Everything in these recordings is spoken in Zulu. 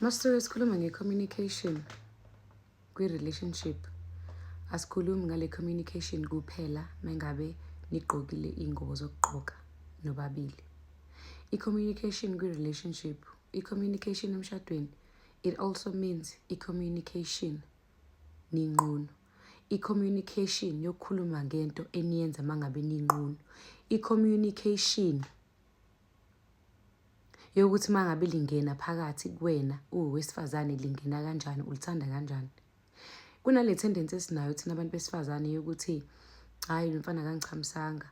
Masisuke sikhuluma nge-communication kwi-relationship, asikhulumi ngale communication kuphela mengabe nigqokile iy'ngubo zokugqoka nobabili. I-communication kwi-relationship, i-communication emshadweni, it also means i-communication ninqunu. I-communication yokukhuluma ngento eniyenza mangabe ninqunu. I-communication yokuthi mangabe lingena phakathi kuwena uwesifazane, lingena kanjani, ulithanda kanjani. Kunale tendency esinayo thina abantu besifazane yokuthi, "Hhayi, lo mfana akangichamisanga,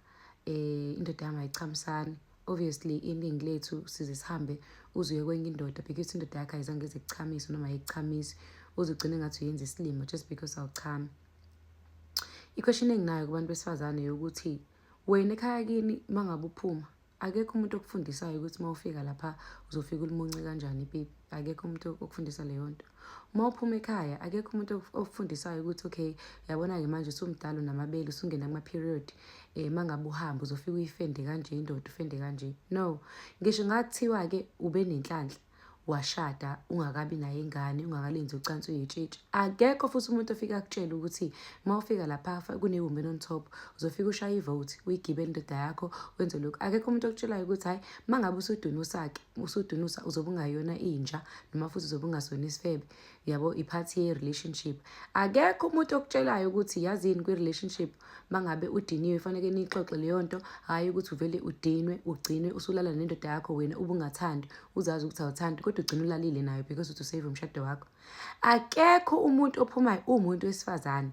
indoda yami ayichamisani." Obviously, iningi lethu size sihambe uze uye kwenye indoda because indoda yakho ayizange ize ikuchamise noma ayikuchamisi, uze ugcine ngathi uyenza isilima just because awuchami. I-question enginayo kubantu besifazane yokuthi wena ekhaya kini, uma ngabe uphuma, akekho umuntu okufundisayo ukuthi uma ufika lapha uzofika ulimunce kanjani ipipi. Akekho umuntu okufundisa leyo nto. Uma uphuma ekhaya, akekho umuntu okufundisayo ukuthi, okay, uyabona-ke manje usumdala, unamabele, usungena kuma-period, uma ngabe uhamba uzofika uyifende kanje indoda, ufende kanje. No, ngisho ngathiwa-ke ube nenhlanhla washada ungakabi nayo ingane, ungakalenzi ucansi, uyitshitshi, akekho futhi umuntu ofika akutshele ukuthi uma ufika lapha kune-woman on top, uzofika ushaye i-vote, uyigibele indoda yakho, wenze lokhu. Akekho umuntu okutshelayo ukuthi, hhayi, uma ngabe usudunusa-ke, usudunusa, uzobe ungayona inja noma futhi uzobe ungasona isifebe, yabo, i-part ye-relationship. Akekho umuntu okutshelayo ukuthi, yazini, kwi-relationship mangabe udiniwe faneke niyixoxe leyo nto, hhayi ukuthi uvele udinwe ugcinwe usulala nendoda yakho wena ubungathandi, uzazi ukuthi awuthandi, kodwa ugcine ulalile nayo because uthi usave umshado wakho. Akekho umuntu ophumayo uwumuntu wesifazane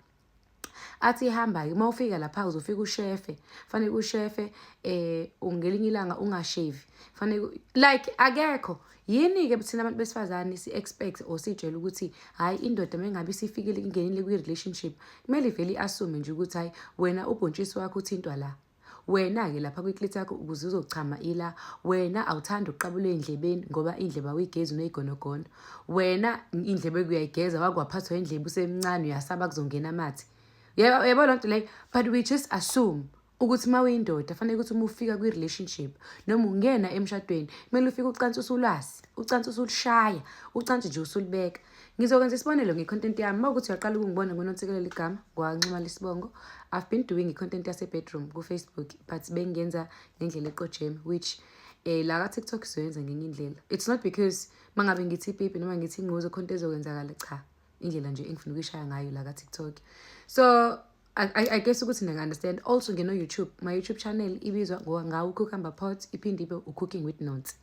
athi hamba-ke, uma ufika lapha uzofika ushefe, fanele ushefe, ngelinye ilanga ungashevi, fanele, like, akekho. Yini-ke thina abantu besifazane si-expect or siy'tshele ukuthi, hhayi, indoda uma ngabe isifikile, ingenile kwi-relationship, kumele ivele i-assume nje ukuthi, hhayi, wena ubhontshisi wakho uthintwa la, wena-ke lapha kwi-clit yakho ukuze uzochama ila, wena awuthandi ukuqabula ey'ndlebeni ngoba iy'ndlebe awuyigezi, uneyigonogono, wena indlebe uyayigeza, wake waphathwa indlebe usemncane, uyasaba kuzongena amathe, yebo yebo, loo nto leyo. But we just assume ukuthi uma uyindoda fanele ukuthi uma ufika kwi-relationship noma ungena emshadweni kumele ufike ucansi usulwazi, ucansi usulushaya, ucansi nje usulibeka. Ngizokwenza isibonelo nge-content yami. Uma ukuthi uyaqala ukungibona, nguNontsikelelo igama, ngwaNxumalo isibongo. I've been doing i-content yase-bedroom ku-Facebook, but bengiyenza ngendlela eqojeme, which la ka-TikTok sizoyenza ngenye indlela. It's not because mangabe ngithi ipipi noma ngithi ingquzo khona into ezokwenzakala. Cha, indlela nje engifuna ukuyishaya ngayo la ka-TikTok. So I guess ukuthi ninga-understand. Also ngino-YouTube, my YouTube channel ibizwa ngawo Cucumber Pot, iphinde ibe u-Cooking with Nonsi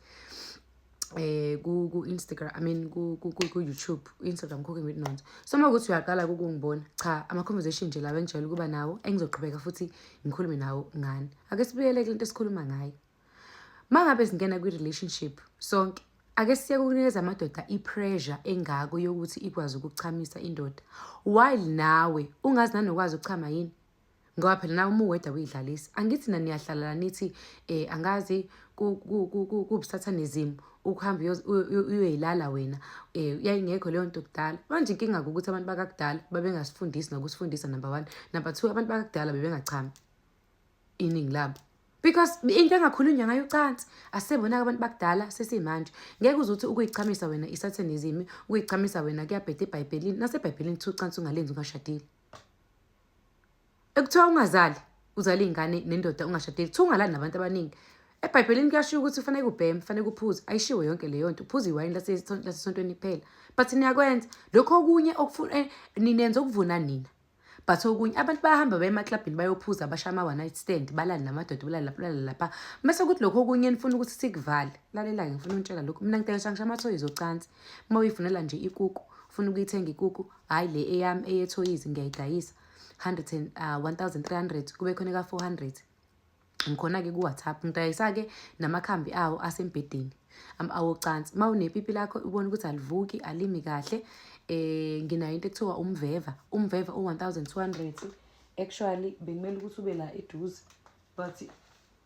ku Instagram, I mean ku YouTube, Instagram, Cooking with Nonsi. So uma ukuthi uyaqala ukungibona, cha, ama conversation nje lawa engijwayele ukuba nawo, engizoqhubeka futhi ngikhulume nawo ngani. Ake sibuyele kule nto esikhuluma ngayo. Mangabe singena kwi-relationship sonke, ake siye ukunikeza amadoda i-pressure engako yokuthi ikwazi ukuchamisa indoda, while nawe ungazi nanokwazi ukuchama yini, ngoba phela nawe uma uwedwa uyidlalisa. Angithi na niyahlala la nithi angazi kubusathanism ukuhamba uyoyilala wena. Yayingekho leyo nto kudala. Manje inkinga ukuthi abantu bakakudala babengasifundisi nokusifundisa, number one. Number two, abantu bakakudala bebengachami iningi labo because into engakhulunywa ngayo ucansi. Asebona-ke abantu bakudala, sesimanje ngeke uze uthi ukuyichamisa wena i-satanism, ukuyichamisa wena kuyabheda ebhayibhelini. Nasebhayibhelini kuthiwa ucansi ungalenzi ungashadile. Ekuthiwa ungazali, uzale iy'ngane nendoda ungashadile. Kuthiwa ungalali nabantu abaningi. Ebhayibhelini kuyashiwo ukuthi kufanele ubheme, kufanele uphuze. Ayishiwo yonke leyo nto, uphuze iwayini lasesontweni kuphela, but niyakwenza lokho okunye. Ninenza okuvuna nina, but okunye abantu bayahamba baye emaklabhini, bayophuza, bashaya ama-one night stand, balale namadoda, balale lapha, balale lapha, mase kuthi lokho okunye nifuna ukuthi sikuvale. Lalela-ke, ngifuna untshela lokhu. Mina ngidayisa ngisho amathoyizi ocansi. Uma uyifunela nje ikuku, ufuna ukuyithenga ikuku, hhayi, le eyami eyethoyizi ngiyayidayisa 100 and, 1300, kube khona eka-400. Ngikhona-ke ku-WhatsApp, ngidayisa-ke namakhambi awo asembhedeni, awocansi. Uma unepipi lakho ubona ukuthi alivuki, alimi kahle, nginayo into ekuthiwa umveva. Umveva u-1200. Actually bekumele ukuthi ube la eduze, but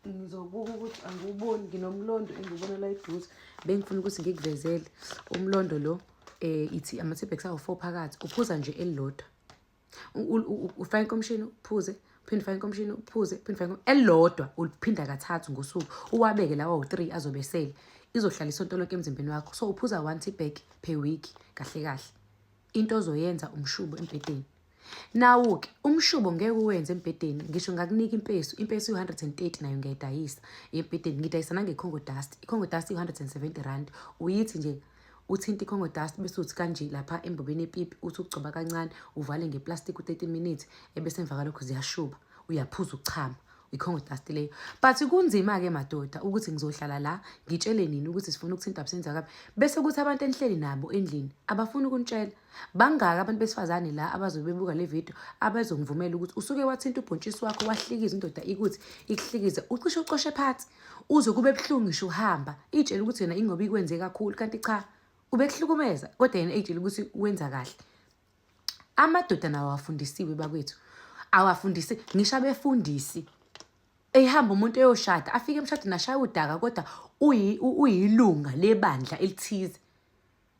ngizobuka ukuthi angiwuboni. Nginomlondo engiwubona la eduze, bengifuna ukuthi ngikuvezele umlondo lo. Ithi ama-teabags awu-4 phakathi, uphuza nje elilodwa. Ufake inkomishini, uphuze, uphinde ufake inkomishini, uphuze, uphinde ufake elilodwa, uliphinda kathathu ngosuku, uwabeke lawa awu-3 azobe esele. Izohlala isonto lonke emzimbeni wakho. So uphuza one tea bag per week kahle kahle. Into ozoyenza umshubo embhedeni. Nawu-ke umshubo ngeke uwenze embhedeni ngisho ngakunika impesu impesu iwu-130 nayo ngiyayidayisa embhedeni ngidayisa nange-congo dust i-congo dust iwu-R170 uyithi nje uthinta i-congo dust bese uthi kanje lapha embobeni yepipi uthi ukugcoba kancane uvale ngeplastic u-30 minutes ebese emva kwalokho ziyashuba uyaphuza ukuchama i-congo dust leyo. But kunzima-ke madoda ukuthi ngizohlala la ngitshele nini ukuthi sifuna ukuthinta busenza kabi bese kuthi abantu enihleli nabo endlini abafuni ukunitshela. Bangaki abantu besifazane la abazobe bebuka le video abazongivumela ukuthi usuke wathinta ubhontshisi wakho wahlikiza indoda ikuthi ikuhlikize ucishe ucoshe phansi uze kube buhlungu ngisho uhamba itshela ukuthi yena ingoba ikwenze kakhulu kanti cha ubekuhlukumeza kodwa yena eyitshela ukuthi wenza kahle. Amadoda nawo awafundisiwe bakwethu awafundisi ngisho abefundisi ehamba umuntu eyoshada afike emshadweni ashaye udaka kodwa uyilunga lebandla elithize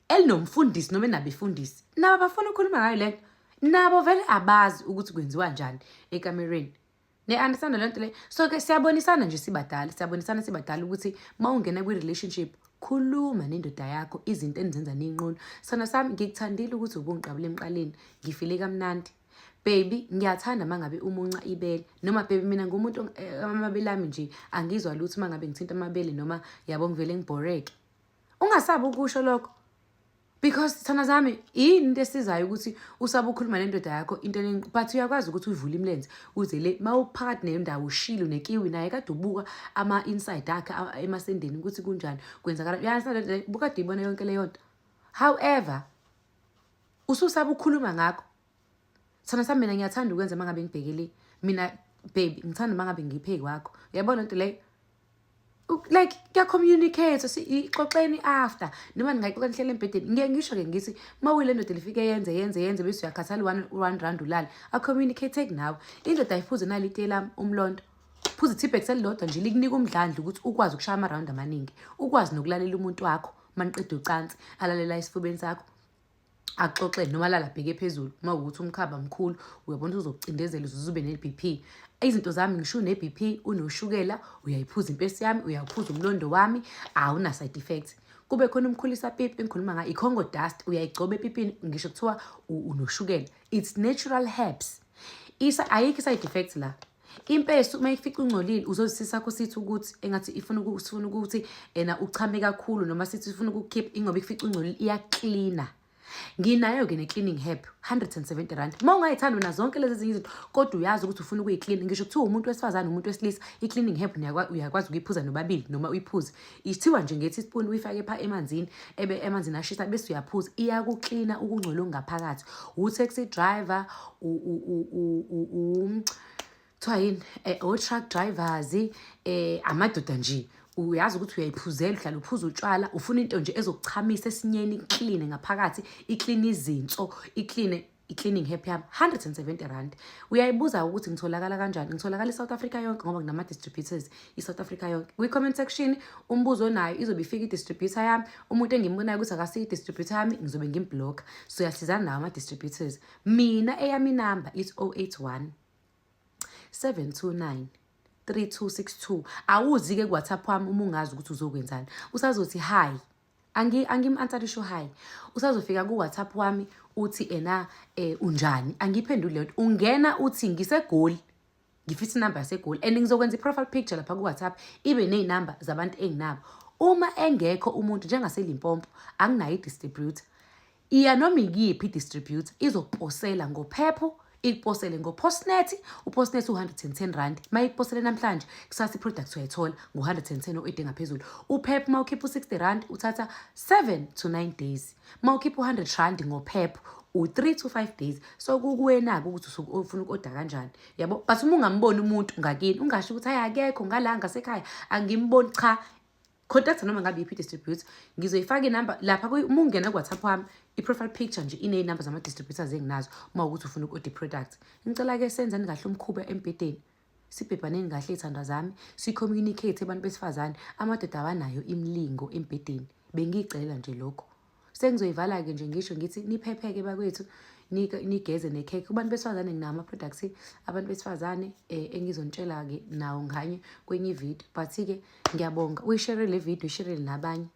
elinomfundisi noma enabefundisi nabo bafuna ukukhuluma ngayo lento nabo vele abazi ukuthi kwenziwa njani ekamereni. Ne-understand le nto le. So ke siyabonisana nje sibadala, siyabonisana sibadala ukuthi uma ungena kwi-relationship khuluma nendoda yakho izinto enizenza niyinqunu. Sona sami ngikuthandile ukuthi ubungiqabule emqaleni, ngifile kamnandi. Baby, ngiyathanda uma ngabe umunca ibele noma baby mina ngumuntu amabele ami nje angizwa lutho uma ngabe ngithinta amabele noma yabo ngivele ngibhoreke. Ungasabi ukusho lokho. Because thana zami yini into esizayo ukuthi usabe ukhuluma nendoda yakho into but uyakwazi ukuthi uyivule imilenze uze le mawuphakathi nendawo ushilo nekiwi naye kade ubuka ama-inside akhe emasendeni ukuthi kunjani kwenzakala uyazi bukade uyibona yonke leyo nto. However, ususaba ukukhuluma ngakho. Thana sami mina ngiyathanda ukwenza uma ngabe ngibhekele mina baby ngithanda uma ngabe ngiphe kwakho. Uyabona into leyo? Like kuya-communicate ixoxeni after noma ningayixoxa nihlele embhedeni. Ngiye ngisho-ke ngithi uma uyile ndoda lifike yenze yenze yenze bese uyakhathala R1 ulale a-communicate nawe. Indoda ayiphuze nali itiye lami umlondo. Phuza i-tea bag elilodwa nje likunika umdlandla ukuthi ukwazi ukushaya ama-round amaningi, ukwazi nokulalela umuntu wakho uma niqeda ucansi alalela esifubeni sakho axoxe noma alala abheke phezulu. Uma kuwukuthi umkhaba mkhulu uyabona ukuthi uzokucindezela uze ube ne-BP. Izinto zami ngisho une-BP unoshukela uyayiphuza impesi yami uyawuphuza umlondo wami awuna side effects. Kube khona umkhulisa pipi engikhuluma ngayo i-Congo dust uyayigcoba epipini ngisho kuthiwa unoshukela. It's natural herbs. Isa ayikho i-side effects la. Impesu uma ifica ungcolile uzozisa sakho sithi ukuthi engathi ifuna sifuna ukuthi ena uchame kakhulu noma sithi ifuna ukukhipha ingoba ifica ungcolile iyaklina. Nginayo-ke ne-cleaning herb R170. Uma ungayithandi wena zonke lezi ezinye izinto kodwa uyazi ukuthi ufuna ukuyiklina ngisho kuthiwa umuntu wesifazane umuntu wesilisa i-cleaning herb uyakwazi ukuyiphuza nobabili noma uyiphuze. Ithiwa nje nge-teaspoon uyifake pha emanzini ebe emanzini ashisa bese uyaphuza iyakuklina ukungcola okungaphakathi. U-taxi driver kuthiwa yini o-truck drivers amadoda nje uyazi ukuthi uyayiphuzela uhlala uphuza utshwala ufuna into nje ezokuchamisa esinyeni ikline ngaphakathi ikline izinso ikline i-cleaning herb yami R170. Uyayibuza ukuthi ngitholakala kanjani? Ngitholakala i-South Africa yonke ngoba nginama-distributors i-South Africa yonke. Kwi-comment section umbuzo onayo izobe ifika i-distributor yami. Umuntu engimbonayo ukuthi akasiyo i-distributor yami ngizobe ngimblock. So uyasizana nawo ama-distributors. Mina eyami inamba ithi 081 729 3262. Awuzi-ke ku-WhatsApp wami uma ungazi ukuthi uzokwenzani. Usazothi hi. Angim-answerisho hi. Usazofika ku-WhatsApp wami uthi ena unjani. Angiyiphenduli leyo nto. Ungena uthi ngiseGoli. Ngifisa inamba yaseGoli and ngizokwenza i-profile picture lapha ku-WhatsApp ibe ney'namba zabantu enginabo. Uma engekho umuntu njengaseLimpopo anginayo i-distributor. Iya noma ikiphi i-distributor izokuposela ngophepho ikuposele ngo-postnet. U-postnet u-R110. Uma ikuposele namhlanje kusasa i-product uyayithola ngo-110 o-8 ngaphezulu. Uphepho uma ukhipha u-R60 uthatha 7 to 9 days. Uma ukhipha u-R100 ngophepho u-3 to 5 days. So kukuwena-ke ukuthi ufuna uku-oda kanjani yabo. But uma ungamboni umuntu ngakini ungasho ukuthi hayi akekho ngala ngasekhaya angimboni, cha. Contact noma ngabe yiphi i-distributor. Ngizoyifaka inamba lapha uma ungena ku-WhatsApp wami i-profile picture nje iney'namba zama-distributors enginazo uma ukuthi ufuna uku-order i-product. Ngicela-ke senzeni kahle umkhuba embhedeni. Sibhebhaneni kahle iy'thandwa zami, si-communicate abantu besifazane. Amadoda awanayo imilingo embhedeni. Bengiyicelela nje lokho. Sengizoyivala-ke nje, ngisho ngithi niphepheke bakwethu, nigeze nekhekhe. Kubantu besifazane nginawo ama-products abantu besifazane engizontshela-ke nawo nganye kwenye ividiyo. But-ke ngiyabonga, uyishere le video, uyisherele nabanye.